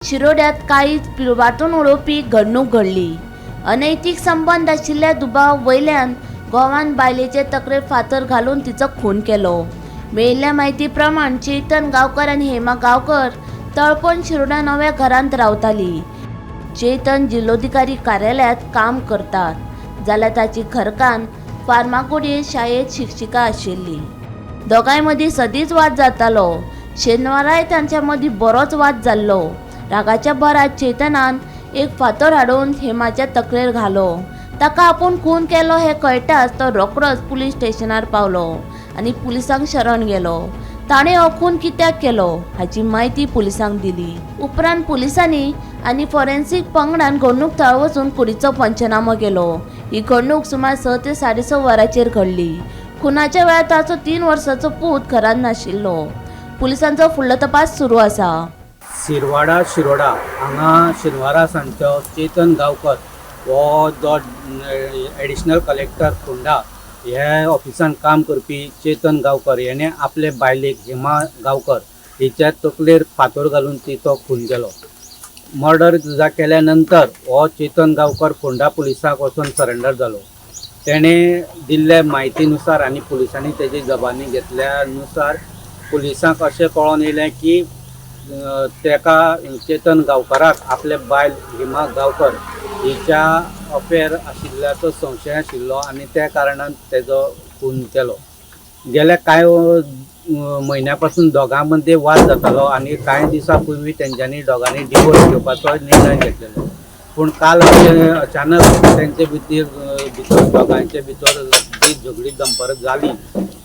शिरोड्यात काळीज पिळवाटून उडोवपी घडणूक घडली. अनैतिक संबंद आशिल्ल्या दुबाव वयल्यान गोवान बायलेचे तकलेर फातर घालून तिचो खून केलो. मेळिल्ल्या म्हायती प्रमाण चेतन गांवकर आनी हेमा गांवकर तळपण शिरोडा नव्या घरांत रावताली. चेतन जिल्लोधिकारी कार्यालयांत काम करतात, जाल्यार ताची घरकान्न फार्मागुडी शाळेंत शिक्षिका आशिल्ली. दोगांय मदीं सदींच वाद जातालो. शेनवाराय तांच्या मदीं बरोच वाद जाल्लो. रागाच्या भरात चेतनान एक फातर हाडून हेमाच्या तकलेर घालो. ताका आपूण खून केलो हें कळटाच तो रोखडोच पुलीस स्टेशनार पावलो आनी पुलिसांक शरण गेलो. ताणें हो खून कित्याक केलो हाची म्हायती पुलिसांक दिली. उपरांत पुलिसांनी आनी फॉरेन्सीक पंगडान घडणूक थळ वचून कुडीचो पंचनामो केलो. ही घडणूक सुमार 6 ते 6:30 वरांचेर घडली. खुनाच्या वेळार ताचो 3 वर्सांचो पूत घरांत नाशिल्लो. पुलिसांचो फुडलो तपास सुरू आसा. सिरवाडा शिरोडा हांगा शेनवारा सांजचो चेतन गांवकर हो जो एडिशनल कलेक्टर फोंडा ह्या ऑफिसान काम करपी चेतन गांवकर हेणे आपले बायलेक हेमा गांवकर हिच्या तकलेर फातर घालून तिचो खून केलो. मर्डर केल्या नंतर हो चेतन गांवकर फोंडा पुलिसाक वचून सरेंडर जालो. तेणें दिल्ले म्हायतीनुसार आनी पुलिसांनी तेजी जबानी घेतल्या नुसार पुलिसांक अशें कळोन येयलें की तेका चेतन गांवकराक आपले बायल हिमा गांवकर हिच्या अफेर आशिल्ल्याचो संशय आशिल्लो आनी त्या कारणान तेजो खून केलो. गेल्या कांय म्हयन्या पासून दोगां मदीं वाद जातालो आनी कांय दिसां पूर्वी तेंच्यांनी दोगांनी डिवोर्स घेवपाचो निर्णय घेतलेलो. पूण काल अशें अचानक तेंचे भितर दोगांचे भितर जी झगडी दंपर जाली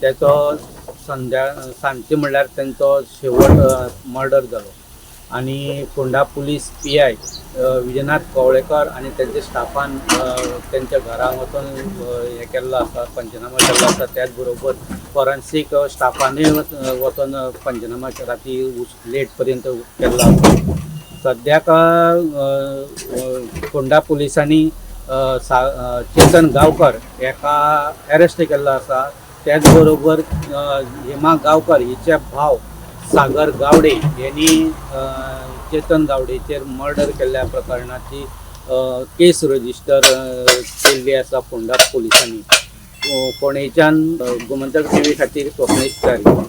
तेचो संध्या सांजचे म्हणल्यार तेंचो शेवट मर्डर जालो. आनी Ponda police PI Vijayanath Kavlekar आनी तेंच्या स्टाफान तेंच्या घरा वचून हें केल्लो आसा, पंचनामा केल्लो आसा. त्याच बरोबर फॉरेन्सीक स्टाफानूय वचून पंचनामा राती लेट पर्यंत केल्लो आसा. सद्याक फोंडा पुलिसांनी चेतन गांवकर हेका एरेस्ट केल्लो आसा. त्याच बरोबर हेमा गांवकर हिचे भाव सागर गावडे यांनी चेतन गावडेचेर मर्डर केल्ल्या प्रकरणाची केस रजिस्टर केल्ली आसा फोंडा पुलिसांनी. फोंडेच्यान गोमंतक टीव्ही खातीर स्वप्नेश च्यारी.